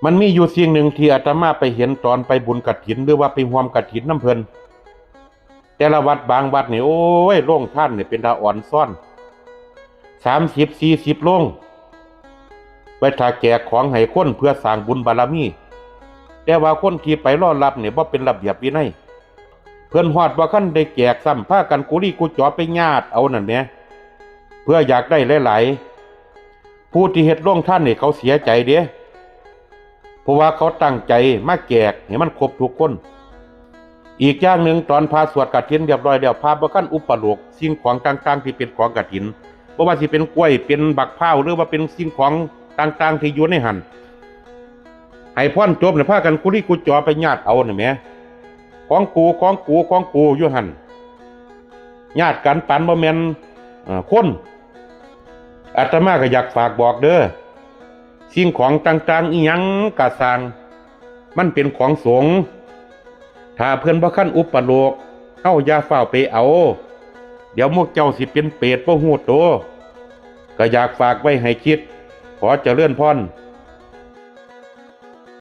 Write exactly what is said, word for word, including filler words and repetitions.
มันมีอยู่สิ่งหนึ่งที่อาตมาไปเห็นตอนไปบุญกฐิน หรือว่าไปร่วมกฐินนำเพิ่น แต่ละวัดบางวัดนี่ โอ้ย โรงทานนี่เป็นตาอ่อนซ้อน สามสิบ สี่สิบ โรง ไว้ถ้าแจกของให้คนเพื่อสร้างบุญบารมี แต่ว่าคนที่ไปรอรับนี่บ่เป็นระเบียบวินัย เพิ่นฮอดบ่คันได้แจกซ้ำ พากันกุลีกุจอไปญาติเอานั่นแหม เพื่ออยากได้หลายๆ ผู้ที่เฮ็ดโรงทานนี่เขาเสียใจเด้ เพราะว่าเขาตั้งใจมาแจกให้มันครบทุกคน อีกอย่างหนึ่ง ตอนพระสวดกฐินเรียบร้อยแล้ว พระบ่คันอุปโลกสิ่งของต่างๆ ที่เป็นของกฐิน บ่ว่าสิเป็นกล้วย เป็นบักพร้าว หรือว่าเป็นสิ่งของต่างๆ ที่อยู่ในหั่น ให้พรจบเนี่ย พากันกุลีกุจอไปญาติเอานี่แหม ของกู ของกู ของกู อยู่หั่น ญาติกันปานบ่แม่น เอ่อ คน อาตมาก็อยากฝากบอกเด้อ สิ่งของต่างๆ อีหยังกะซ่าง มันเป็นของสงฆ์ ถ้าเพิ่นบ่คันอุปโลก เฮาอย่าฟ้าวไปเอา เดี๋ยวหมู่เจ้าสิเป็นเปรตบ่ฮู้โต ก็อยากฝากไว้ให้คิด ขอเจริญพร